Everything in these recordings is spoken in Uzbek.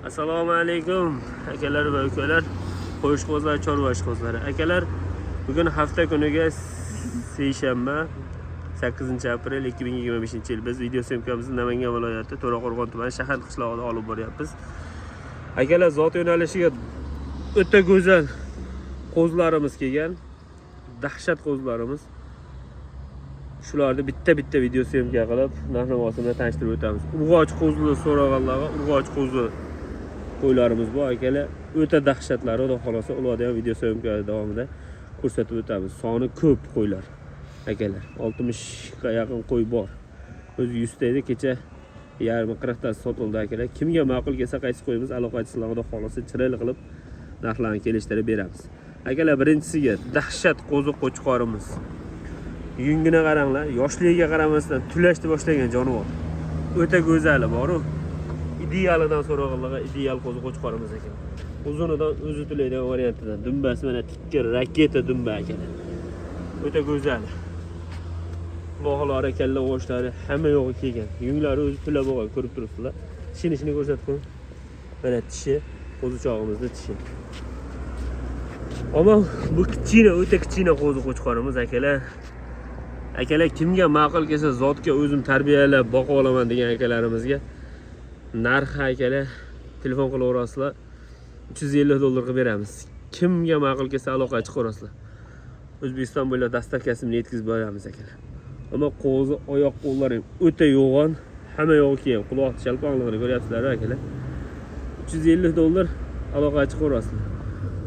Assalomu alaykum akalar va ukalar, qo'shqo'zlar, chorva ishqozlari. Akalar, bugun hafta kuniga seshanba, 8 aprel 2025 yil. Biz video syomkamizni Namangan viloyati To'raqo'rg'on tumani shahar qishlog'ida olib boryapmiz. Akalar, zot yo'nalishiga o'ta go'zal qo'zlarimiz kelgan. Dahshat qo'zlarimiz. Shularni bitta-bitta video syomka qilib, narx-navosini bilan tanishtirib o'tamiz. Urg'och qo'zli so'raganlarga urg'och qo'zi qo'ylarimiz bor akalar. O'ta dahshatlari, xudo xohlasa, ularni ham video syomka davomida ko'rsatib o'tamiz. Soni ko'p qo'ylar akalar. 60 ga yaqin qo'y bor. O'zi 100 ta edi, kecha yarmi 40 tasi sotildi akalar. Kimga ma'qul kelsa qaysi qo'yimiz, aloqa qilsanglar, xudo xohlasa, chiroyli qilib narxlarni kelishtirib beramiz. Akalar, birinchisiga dahshat qo'zi qo'chqorimiz. Yungini qaranglar, yoshligiga qaramasdan tulashni boshlagan jonivor. O'ta go'zali boru. Idealidan so'rag'anlarga ideal qo'zi qo'chqorimiz ekan. Uzunidan o'zi tulaydigan variantidan. Dumbasi mana tikka raketa dumba ekan. O'ta go'zal. Quloqlari, kalla g'oshlari hamma yo'g'i kelgan. Yunglari o'zi tulab bo'lgan, ko'rib turibsizlar. Tishini ishini ko'rsatib qo'ying. Mana tishi, qo'zichog'imizni tishi. Ammo bu kichkina, o'ta kichkina qo'zi qo'chqorimiz akalar. Akalar, kimga ma'qul kelsa, zotga o'zim tarbiyalab boqib olaman degan akalarimizga narxi akalar, telefon qilaverasizlar, 350 dollar qilib beramiz. Kimga ma'qul kelsa, aloqa chiqarasizlar. O'zbekiston bo'ylab доставка sini yetkazib beramiz akalar. Ammo qo'zi oyoq qo'llari ham o'ta yo'g'on, hamma yo'g'i kelgan. Quloq shalpongligini ko'ryapsizlar akalar. 350 dollar, aloqa chiqarasizlar.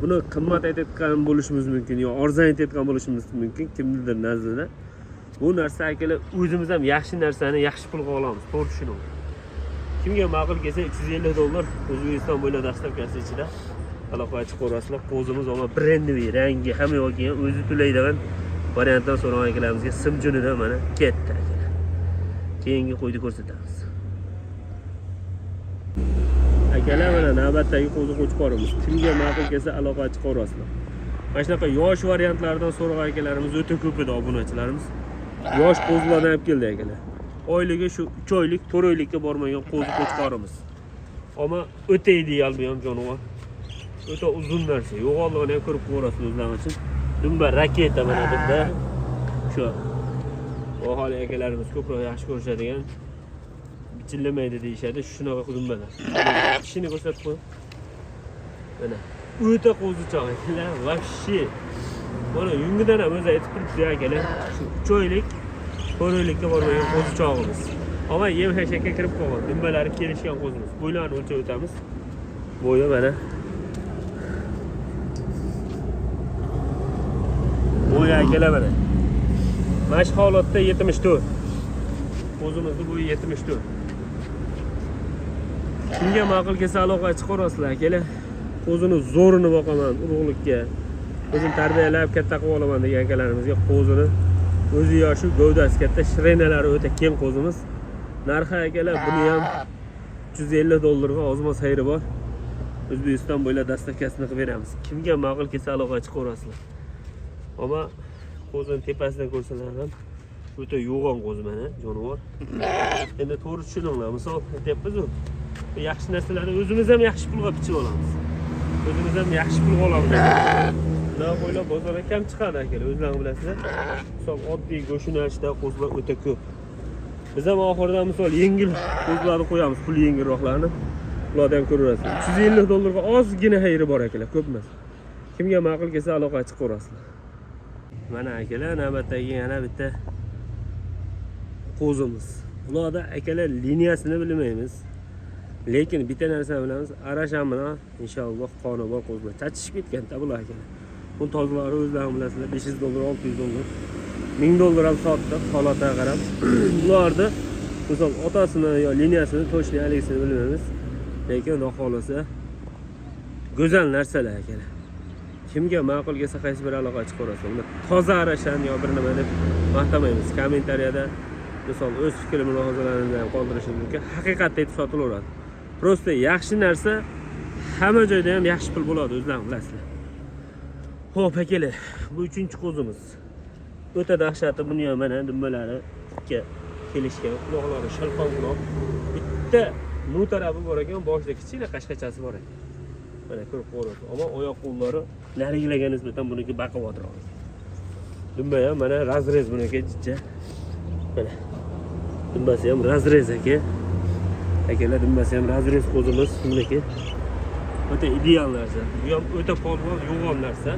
Buni qimmat aytayotgan bo'lishimiz mumkin yo arzon aytayotgan bo'lishimiz mumkin kimnidir nazdida. Bu narsa akalar, o'zimiz ham yaxshi narsani yaxshi pulga olamiz, to'g'ri tushuning. Kimga ma'qul kelsa, 350 dollar, O'zbekiston bo'ylab доставка si ichida, aloqa chiqarasizlar. Qo'zimiz ammo брендовый, rangi hamma yo'q kelgan, o'zi to'laydigan variantdan so'ragan akalarimizga simjunidan mana ketdi akalar. Keyingi qo'yni ko'rsatamiz. Akalar, mana navbatdagi qo'zi qo'chqorimiz. Kimga ma'qul kelsa, aloqa chiqarasizlar. Mana shunaqa yosh variantlardan so'ragan akalarimiz o'ta ko'p edi, obunachilarimiz. Yosh qo'zilardan olib keldi akalar. Oyligi shu 3 oylik, 4 oylikka bormagan qo'zi qo'chqorimiz. Ammo o'ta ideal bu ham jonivor. O'ta uzun narsa. Yo'g'onligini ham ko'rib ko'rasiz o'zlaring uchun. Dumba raketa, mana dumba. Shu oholi akalarimiz ko'proq yaxshi ko'rishadigan, bichillamaydi deyishadi, shunaqa dumbalar. Tishini ko'rsatib qo'y. Mana o'ta qo'zichoq akalar, вообще. Mana yungidan ham o'zi aytib turibdi akalar. Shu 3 oylik, 4 oylikka bormagan qo'zichog'imiz. Ammo yem hashakka kirib qolgan. Dumbalari kelishgan qo'zimiz. Bo'ylarini o'lchab o'tamiz. Bo'yi mana. Bo'yi akalar mana. Mana shu holatda 74. Qo'zimizni bo'yi 74. Kimga ma'qul kelsa, aloqa chiqarasizlar akalar. Qo'zini zo'rini boqaman urug'likka. O'zim tarbiyalab katta qilib olaman degan akalarimizga qo'zini o'zi yoshi, gavdasi katta, ширина lari o'ta keng qo'zimiz. Narxi akalar, buni ham 350 dollarga, ozmoz xayri bor. O'zbekiston bo'ylab доставка sini qilib beramiz. Kimga ma'qul kelsa, aloqa chiqarasizlar. Ammo qo'zini tepasidan ko'rsalar ham o'ta yo'g'on qo'zi, mana jonivor. Endi to'g'ri tushuninglar, misol aytyapmiz-ku. Yaxshi narsalarni o'zimiz ham yaxshi pulga bichib olamiz. O'zimiz ham yaxshi pulga olamiz. Bunaqa qo'ylar bozorga kam chiqadi akalar, o'zlaring bilasizlar. Misol, oddiy go'sht yo'nalishida qo'zilar o'ta ko'p. Biz ham oxirida misol yengil qo'zilarni qo'yamiz, pul yengilroqlarni. Ularni ham ko'raverasizlar. 350 dollarga ozgina xayri bor akalar, ko'p emas. Kimga ma'qul kelsa, aloqa chiqaverasizlar. Mana akalar, navbatdagi yana bitta qo'zimiz. Bularda akalar, liniyasini bilmaymiz. Lekin bitta narsani bilamiz, Arashan bilan inshaalloh qoni bor qo'zilar. Chachishib ketgan-da bular akalar. Bu tozalari o'zlaring bilasizlar, 500 dollar, 600 dollar, 1000 dollar ham sotdi, holatiga qarab. Bularni misol otasini yo liniyasini точно haligisini bilmaymiz. Lekin xudo xohlasa go'zal narsalar akalar. Kimga ma'qul kelsa, qaysi bir aloqa chiqarasiz. Uni toza Arashan yo bir nima deb maqtamaymiz. Kommentariyada misol o'z fikr mulohazalaringizni ham qoldirishingiz mumkin. Haqiqatda aytib sotilaveradi. Просто yaxshi narsa hamma joyda ham yaxshi pul bo'ladi, o'zlaring bilasizlar. Xo'p, akalar, bu uchinchi qo'zimiz. O'ta dahshati, buni ham mana dumbalari tikka kelishgan, quloqlari shalqon quloq. Bitta Nu tarafi bor ekan, boshida kichkina qashqachasi bor ekan. Mana ko'rib qo'yasiz. Ammo oyoq qo'llari narigilarga nisbatan buniki baquvvatroq. Dumba ham mana разрез buniki jijja. Mana. Dumbasi ham разрез aka. Akalar, dumbasi ham разрез qo'zimiz buniki. O'ta ideal narsa. Bu ham o'ta polvon, yo'g'on narsa.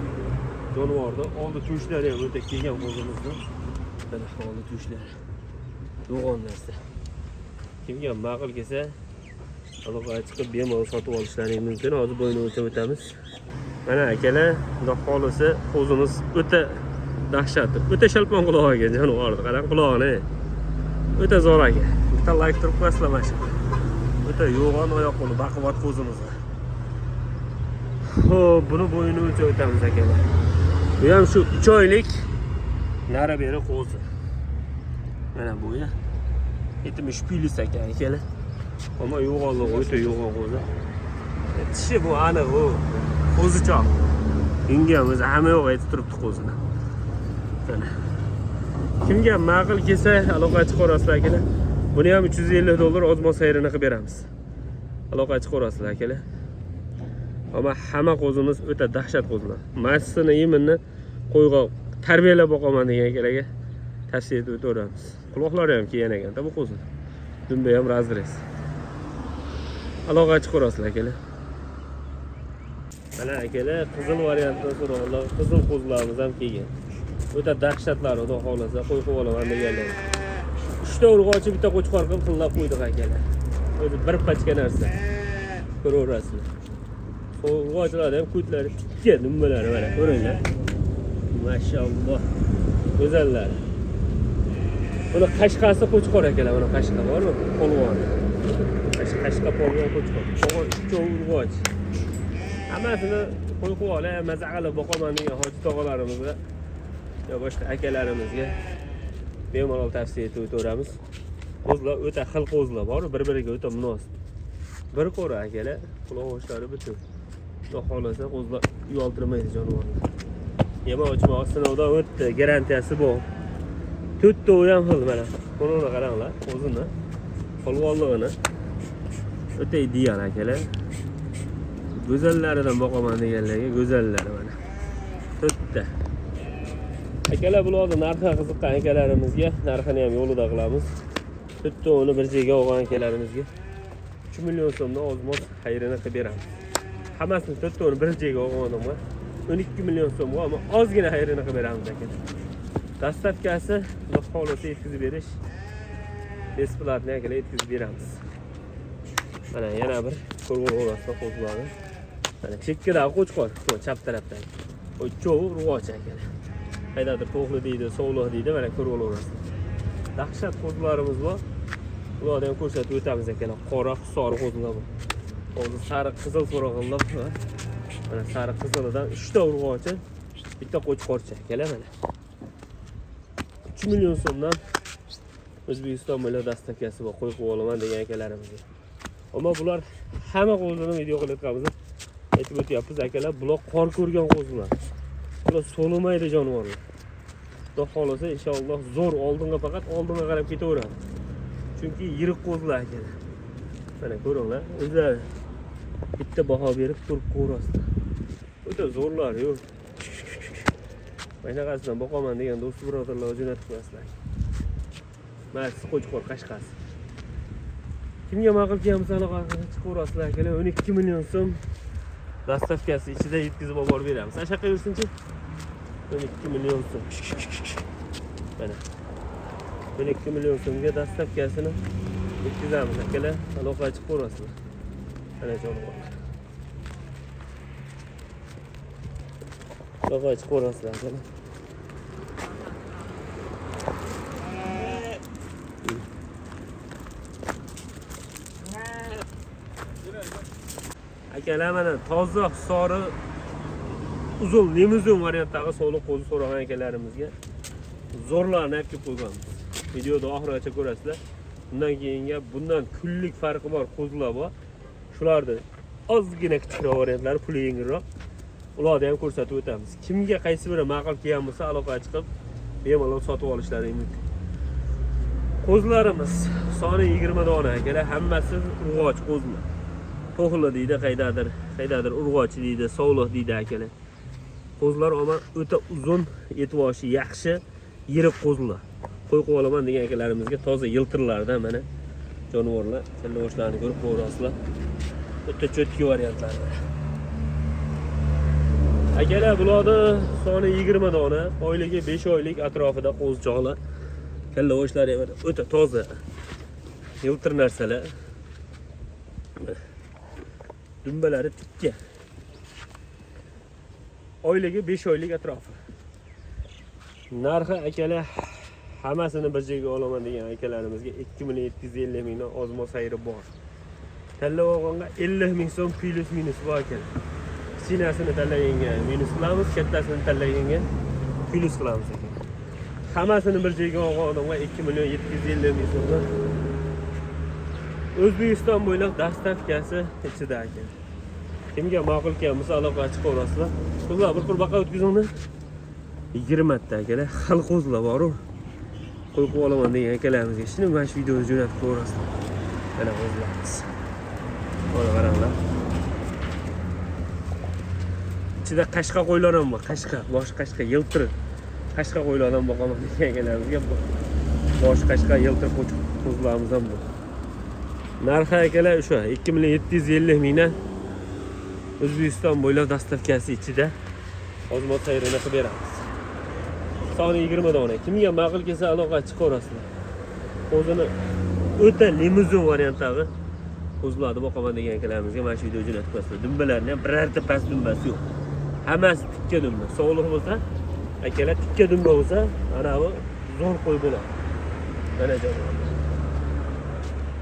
Jonivorni oldi tushlari ham o'ta kelgan qo'zimizni. Mana oldi tushlari. Yo'g'on narsa. Kimga ma'qul kelsa, aloqaga chiqib bemalol sotib olishlari mumkin. Hozir bo'yni o'lchab o'tamiz. Mana akalar, xudo xohlasa qo'zimiz o'ta dahshat. O'ta shalpon quloq ekan jonivorni. Qarang qulog'ini. O'ta zo'r aka. Bitta layk turib qo'yasizlar mana shu. O'ta yo'g'on oyoq qo'li baquvvat qo'zimiz. Xo'p, buni bo'yini o'lchab o'tamiz akalar. Bu ham shu 3 oylik nari beri qo'zi. Mana bo'yi 70 plyus ekan akalar. Ammo yo'g'onligi o'ta yo'g'on qo'zi. Tishi bu aniq u qo'zichoq. Unga ham o'zi hamma yo'q aytib turibdi qo'zini. Mana. Kimga ma'qul kelsa aloqa chiqarasizlar akalar. Buni ham $350 ozmon sayrini qilib beramiz. Aloqa chiqarasizlar akalar. Ammo hamma qo'zimiz o'ta dahshat qo'zilar. Massini yeminni qo'yga tarbiyalab boqaman degan akalarga tavsiya etib o'taveramiz. Quloqlari ham kelgan ekan bu qo'zini. Dumba ham разрез. Aloqa chiqarasizlar akalar. Mana akalar, qizil variantdan so'raganlar, qizil qo'zilarimiz ham kelgan. O'ta dahshatlar, xudo xohlasa qo'y qo'yib olaman deganlar. Uchta urg'ochi, bitta qo'chqor qilib xillab qo'ydik akalar. O'zi bir pachka narsa. Ko'raverasizlar. Urg'ochilarda ham ko'tlari tikka, dumbalari mana ko'ringlar. Mashalloh. Go'zallari. Buni qashqasi qo'chqor akalar, mana qashqa bormi? Polvon. Qashqa polvon qo'chqor. Uchov urg'och. Hammasini qo'y qo'yib olib, maza qilib boqaman degan hoji tog'alarimizga yo boshqa akalarimizga bemalol tavsiya etib o'taveramiz. Qo'zilar o'ta xil qo'zilar bor, bir-biriga o'ta munosib. Bir qo'ri akalar, quloq oshlari butun. Xudo xohlasa qo'zilar uyaltirmaydi jonivorlar. Yema uchmoq sinovdan o'tdi, garantiyasi bor. To'rtta ham xil mana. Buni qaranglar, qo'zini polvonlig'ini. O'ta ideal akalar. Go'zallaridan boqaman deganlarga go'zallari mana. To'rtta. Akalar, bularni narxi qiziqqan akalarimizga narxini ham yo'lida qilamiz. To'rtta uni bir joyga olgan akalarimizga 3 million so'mdan ozmoz xayrini qilib beramiz. Hammasini to'rtta uni bir joyga olgan odamga 12 million so'mga ammo ozgina xayrini qilib beramiz aka. Доставка si xudo xohlasa yetkazib berish бесплатный akalar, yetkazib beramiz. Mana yana bir ko'rib olasizlar qo'zilarni. Mana chekkadagi qo'chqor, bu chap tarafdagi. Bu uchovi urg'ochi akalar. Qaydadir to'qli deydi, sovliq deydi, mana ko'rib olaverasizlar. Dahshat qo'zilarimiz bor. Ularni ham ko'rsatib o'tamiz akalar. Qora, soriq qo'zilar bor. Hozir sariq, qizil so'rag'inlar. Mana sariq qizilidan 3 ta urg'ochi, bitta qo'chqorcha akalar mana. 3 million so'mdan O'zbekiston bo'ylab доставка si bor, qo'y qo'yib olaman degan akalarimizga. Ammo bular hamma qo'zini video qilayotganimizda aytib o'tyapmiz akalar, bular qor ko'rgan qo'zilar. Bular so'limaydi jonivorlar. Xudo xohlasa inshaalloh zo'r oldinga, faqat oldinga qarab ketaveradi. Chunki yirik qo'zilar akalar. Mana ko'ringlar, o'zlari bitta baho berib ko'rib ko'rasizlar. O'ta zo'rlar, yo'q. Mana shunaqasidan boqaman degan do'st birodarlarga jo'natib qo'yasizlar. Mana siz qo'chqor qashqasi. Kimga ma'qul kelgan bo'lsa aloqa chiqaverasizlar akalar. 12 million so'm доставка si ichida yetkazib olib borib beramiz. Ana yoqqa yursinchi. 12 million so'm. Mana. 12 million so'mga доставка sini yetkazamiz akalar. Aloqa chiqaverasizlar. Mana jonivorlar. Aloqa chiqaverasizlar akalar. Akalar, mana toza sori uzun limuzin variantdagi sovliq qo'zi so'ragan akalarimizga zo'rlarni olib kelib qo'yganmiz. Videoda oxirigacha ko'rasizlar. Bundan keyingi bundan kunlik farqi bor qo'zilar bor. Shularni ozgina kichikroq variantlari, puli yengilroq. Ularni ham ko'rsatib o'tamiz. Kimga qaysi biri ma'qul kelgan bo'lsa aloqaga chiqib bemalol sotib olishlari mumkin. Qo'zilarimiz soni 20 dona akalar, hammasi urg'och qo'zilar. To'xli deydi, qaydadir, qaydadir urg'och deydi, sovliq deydi akalar. Qo'zilar omon o'ta uzun, etvoshi yaxshi, yirik qo'zilar. Qo'y qo'yib olaman degan akalarimizga toza yiltirlardan mana jonivorlar, kallaboshlarini ko'rib ko'rasizlar. O'ta cho'tki variantlar. Akalar, bularni soni 20 dona, oyligi 5 oylik atrofida qo'zichoqlar. Kallaboshlari ham o'ta toza. Yiltir narsalar. Dumbalari tikka. Oyligi 5 oylik atrofi. Narxi akalar, hammasini bir joyga olaman degan akalarimizga 2 million 750 mingdan ozmoz xayri bor. Tanlab olganga 50 ming so'm plyus minus bor ekan. Kichkinasini tanlaganga minus qilamiz, kattasini tanlaganga plyus qilamiz ekan. Hammasini bir joyga olgan odamga 2 million 750 ming so'mdan O'zbekiston bo'ylab доставка si ichida ekan. Kimga ma'qul kelgan bo'lsa aloqa chiqaverasizlar. Qo'zlar bir qurbaqa o'tkazinglar. 20 ta akalar, hali qo'zlar bor-u. Qo'y qo'yib olaman degan akalarimizga shuni mana shu videoni jo'natib qo'yaverasizlar. Mana qo'zlarimiz. Mana qaranglar. Ichida qashqa qo'ylar ham bor, qashqa, bosh qashqa, yiltir. Qashqa qo'ylardan boqaman degan akalarimizga bosh qashqa yiltir qo'zlarimiz ham bor. Narxi akalar o'sha 2 million 750 mingdan O'zbekiston bo'ylab доставка si ichida ozmoz sayrini qilib beramiz. Soni 20 dona. Kimga ma'qul kelsa aloqa chiqaverasizlar. Qo'zini o'ta limuzin variantdagi qo'zilarni boqaman degan akalarimizga mana shu video jo'natib qo'yasizlar. Dumbalarni ham birorta past dumbasi yo'q. Hammasi tikka dumba. Sog'liq bo'lsa, akalar tikka dumba bo'lsa, ana bu zo'r qo'y bo'ladi. Mana jonivorlar.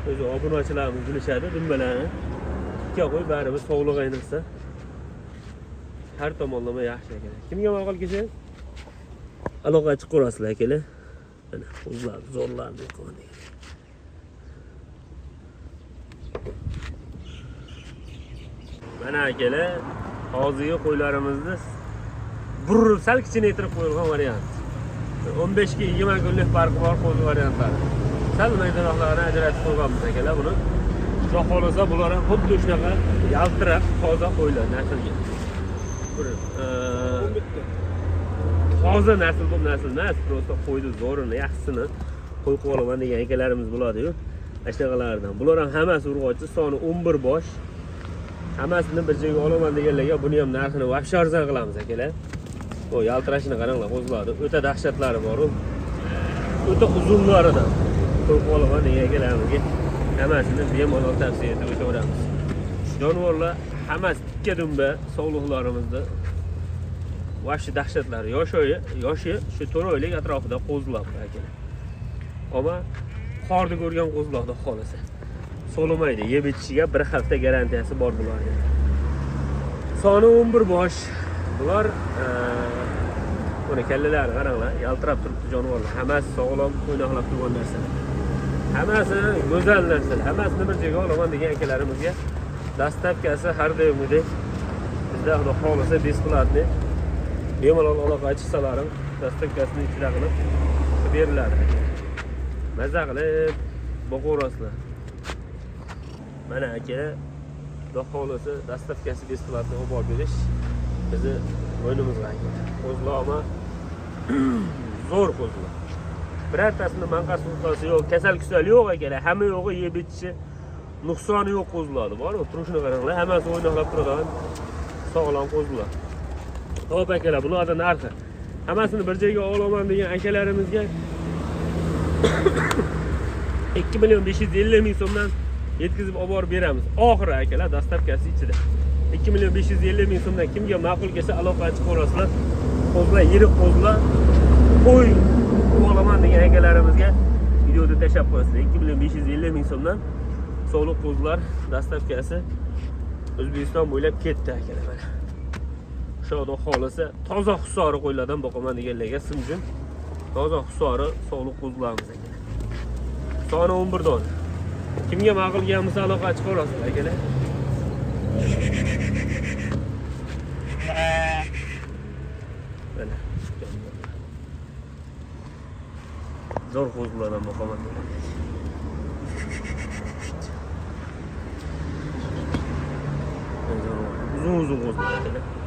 O'zi obunachilarimiz bilishadi dumbalarni. Tikka qo'y baribir sog'liq ayniqsa. Har tomonlama yaxshi akalar. Kimga ma'qul kelsa aloqa chiqaverasizlar akalar. Mana qo'zilar zo'rlarni boqaman degan. Mana akalar, hozirgi qo'ylarimizni burib sal kichinaytirib qo'yilgan variant. 15 ga 20 kunlik farqi bor qo'zi variantlari. Sal maydaroqlarini ajratib qo'yganmiz akalar buni. Xudo xohlasa bular ham xuddi shunaqa yaltirab toza qo'ylar naslga. Bir toza nasl bu nasl emas, просто qo'yni zo'rini, yaxshisini qo'y qo'yib olaman degan akalarimiz bo'ladi-yu. Ana shunaqalardan. Bular ham hammasi urg'ochi, soni 11 bosh. Hammasini bir joyga olaman deganlarga buni ham narxini вообще arzon qilamiz akalar. O yaltirashini qaranglar, qo'zilarni o'ta dahshatlari bor u. O'ta uzunlaridan qo'yib olaman degan akalarimizga hammasini bemalol tavsiya etib o'taveramiz. Jonivorlar hammasi tikka dumba sog'liqlarimizda вообще dahshatlari. Yoshi shu 4 oylik atrofida qo'zilar akalar. Ammo qorni ko'rgan qo'zilar xudo xohlasa. So'limaydi. Yeb ichishiga bir hafta garantiyasi bor bularga. Soni 11 bosh. Bular mana kallalari qaranglar, yaltirab turibdi jonivorlar. Hammasi sog'lom, o'ynoqlab turgan narsalar. Hammasi go'zal narsalar. Hammasini bir joyga olaman degan akalarimizga доставка si har doimgidek bizda xudo xohlasa бесплатный. Bemalol aloqa chiqsalarim доставка sini ichida qilib beriladi. Maza qilib boqaverasizlar. Mana aka, xudo xohlasa доставка si бесплатный olib borib berish bizni bo'ynimizga aka. Qo'zloma zo'r qo'zlar. Birortasini manqasi sultasi yo'q, kasal kusal yo'q akalar. Hamma yo'g'i yeb ichishi nuqsoni yo'q qo'zilarni bor. Turishini qaranglar, hammasi o'ynoqlab turadigan sog'lom qo'zilar. Xo'p akalar, bularning narxi. Hammasini bir joyga olaman degan akalarimizga 2 million 550 ming so'mdan yetkazib olib borib beramiz. Oxiri akalar, доставка si ichida. 2 million 550 ming so'mdan kimga ma'qul kelsa aloqa chiqaverasizlar. Qo'zlar, yirik qo'zlar, qo'y olaman degan akalarimizga videoda tashlab qo'yasizlar. 2 million 550 ming so'mdan sog'liq qo'zlar доставка si O'zbekiston bo'ylab ketdi akalar mana. Xudo xohlasa toza hisori qo'ylardan boqaman deganlarga simjin toza hisori sog'liq qo'zlarimiz akalar. Soni 11 dona. Kimga ma'qul kelgan bo'lsa aloqa chiqaverasizlar akalar. Mana. Zo'r qo'zilardan boqaman. Uzun uzun qo'zilar akalar.